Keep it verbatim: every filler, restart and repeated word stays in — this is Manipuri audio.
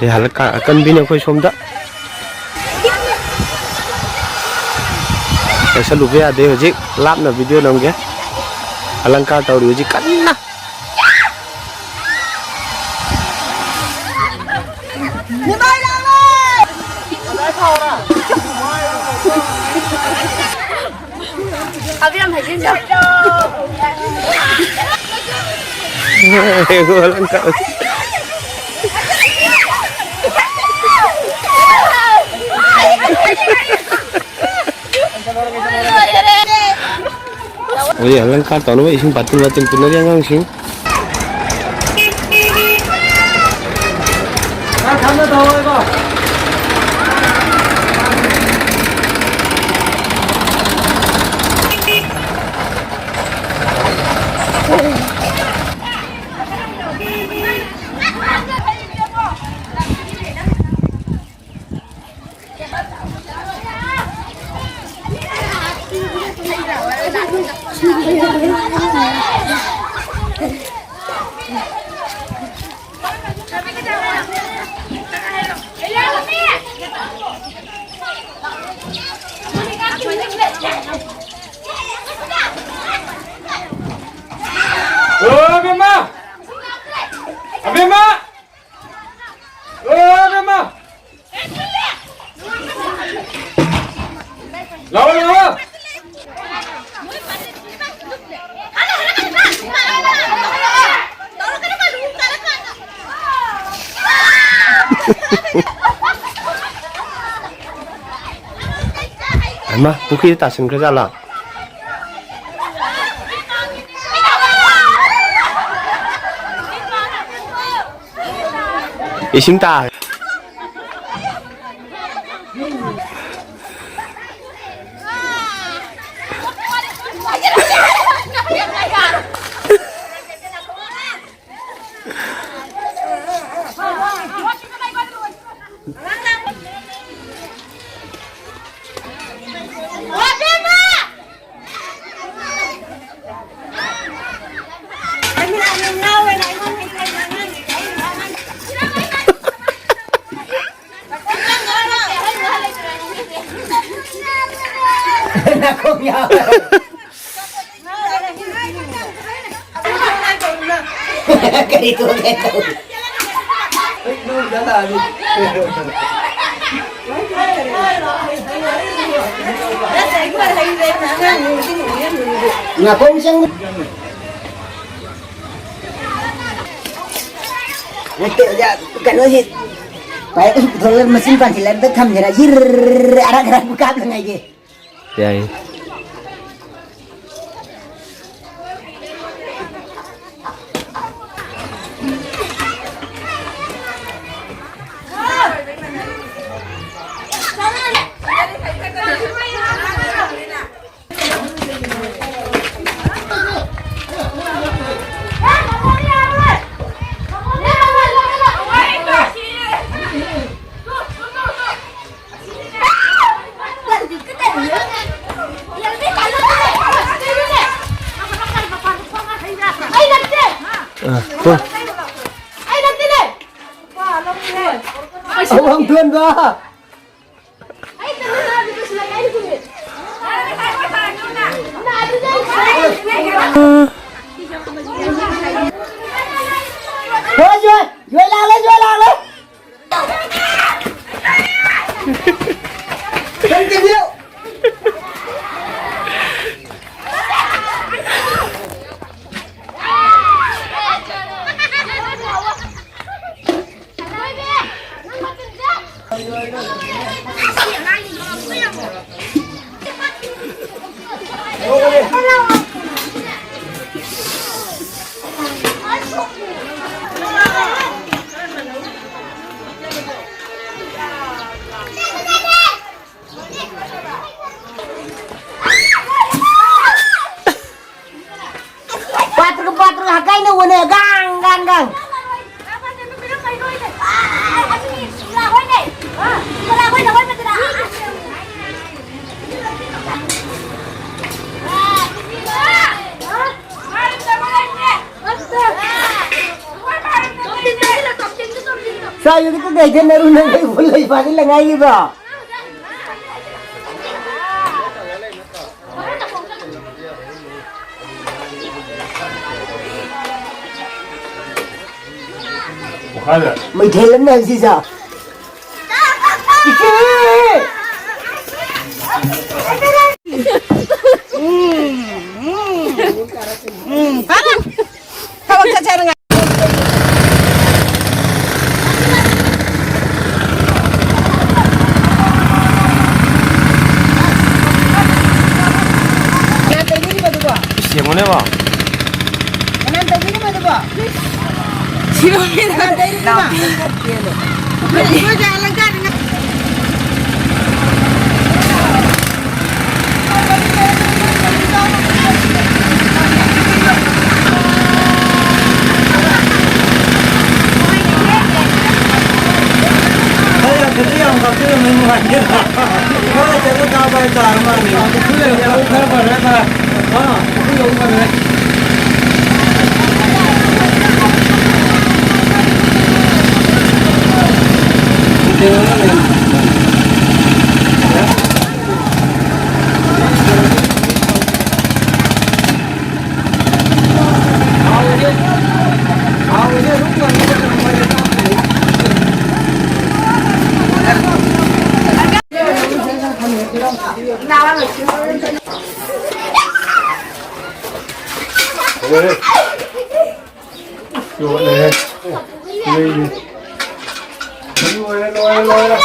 ꯑꯦ, ꯍꯜꯂꯛꯀꯥ ꯑꯀꯟꯕꯤꯅꯦ ꯑꯩꯈꯣꯏ ꯁꯣꯝꯗ꯫ ꯆꯠꯁꯜꯂꯨꯕ ꯌꯥꯗꯦ, ꯍꯧꯖꯤꯛ ꯂꯥꯞꯅ ꯚꯤꯗꯤꯑꯣ ꯅꯝꯒꯦ꯫ ꯑꯂꯪꯀꯥꯔ ꯇꯧꯔꯤ ꯍꯧꯖꯤꯛ ꯀꯟꯅ꯫ ꯍꯧꯖꯤꯛ ꯑꯂꯪꯀꯥꯔ ꯇꯧꯅꯕ ꯏꯁꯤꯡ ꯕꯥꯇꯤꯟ ꯕꯥꯇꯤꯟ ꯄꯨꯅꯔꯤ ꯑꯉꯥꯡꯁꯤꯡ꯫ ꯑꯣ, ꯑꯕꯦꯝꯃ! ꯑꯕꯦꯝꯃ! ꯑꯣ, ꯑꯕꯦꯝꯃ! ꯂꯥꯛꯑꯣ, ꯂꯥꯛꯑꯣ! ꯍꯩꯃꯥ, ꯄꯨꯈ꯭ꯔꯤꯗ ꯇꯥꯁꯤꯟꯈ꯭ꯔꯖꯥꯠꯂꯥ? ꯏꯁꯤꯡ ꯇꯥ꯫ ꯅꯥꯀꯣꯡ ꯌꯥꯎꯔꯦ꯫ ꯀꯔꯤ ꯇꯧꯒꯦ ꯇꯧꯔꯤ? ꯅꯥꯀꯣꯡ ꯆꯪ-, ꯅꯠꯇꯦ, ꯑꯣꯖꯥ, ꯀꯩꯅꯣꯁꯤ, ꯄꯥꯏꯔꯛꯄꯁꯤ ꯄꯨꯊꯣꯛꯂꯒ ꯃꯆꯤꯟ ꯄꯥꯟꯁꯤꯜꯂꯒ ꯊꯝꯁꯤꯔ? ꯌꯤꯔ, ꯑꯔꯛ ꯑꯔꯛꯄ ꯀꯥꯞꯅꯉꯥꯏꯒꯤ꯫ ꯌꯥꯏ꯫ ꯑ, ꯍꯣꯏ꯫ ꯑꯋꯥꯡꯊꯣꯟꯗ꯫ ꯍꯣꯏ, ꯌꯣꯏ, ꯌꯣꯏ ꯂꯥꯛꯂꯦ, ꯌꯣꯏ ꯂꯥꯛꯂꯦ꯫ ꯀꯔꯤ ꯇꯧꯕꯤꯔꯣ? ꯄꯥꯇ꯭ꯔꯒ ꯄꯥꯇ꯭ꯔꯒ ꯍꯀꯥꯏꯅ ꯑꯣꯟꯅ ꯒꯥꯡ ꯒꯥꯡ ꯒꯥꯡ꯫ ꯁꯥꯏꯗꯨꯗꯤ ꯀꯩ ꯀꯩ ꯅꯔꯨ ꯅꯪ ꯀꯩ ꯐꯨꯜ ꯂꯩ ꯐꯥꯗꯤ ꯂꯪꯉꯥꯏꯒꯤꯕ꯭ꯔꯣ? ꯃꯩꯊꯦꯜ ꯑꯃ ꯁꯤꯁꯦ꯫ ꯏꯆꯦ! ꯎꯝ, ꯐꯔꯦ꯫ ꯊꯕꯛ ꯆꯠꯁꯦ ꯍꯥꯏꯔ ꯉꯥꯏ-, ꯀꯅꯥ ꯇꯧꯕꯤꯔꯤꯕ ꯑꯗꯨꯕꯣ? ꯏꯁ, ꯌꯦꯡꯉꯨꯅꯦꯕꯣ꯫ ꯀꯅꯥ ꯇꯧꯕꯤꯔꯤꯕ ꯑꯗꯨꯕꯣ? ꯁꯤꯔꯣꯝꯒꯤꯗ ꯀꯅꯥ ꯇꯧꯕꯤꯔꯤꯕ? ꯅꯥꯄꯤ ꯀꯠꯇꯦꯅ꯫ ꯑꯩ ꯌꯥꯝ ꯐꯖꯩ, ꯌꯥꯝ ꯀꯥꯞꯆꯔꯝꯃꯦ, ꯅꯨꯡꯉꯥꯏꯇꯦꯗ꯫ ꯈꯔ ꯆꯠꯂ ꯀꯥꯞꯄ ꯍꯥꯏ ꯇꯥꯔ ꯃꯥꯜꯂꯦ꯫ ꯈꯔ ꯐꯔꯦ, ꯈꯔ꯫ ꯑꯥ, ꯑꯩꯈꯣꯏ ꯌꯧ ꯐꯔꯦ꯫ ꯂꯣꯏꯔꯦ꯫ ꯂꯣꯏꯔꯦ, ꯂꯣꯏꯔꯦ, ꯂꯣꯏꯔꯦ꯫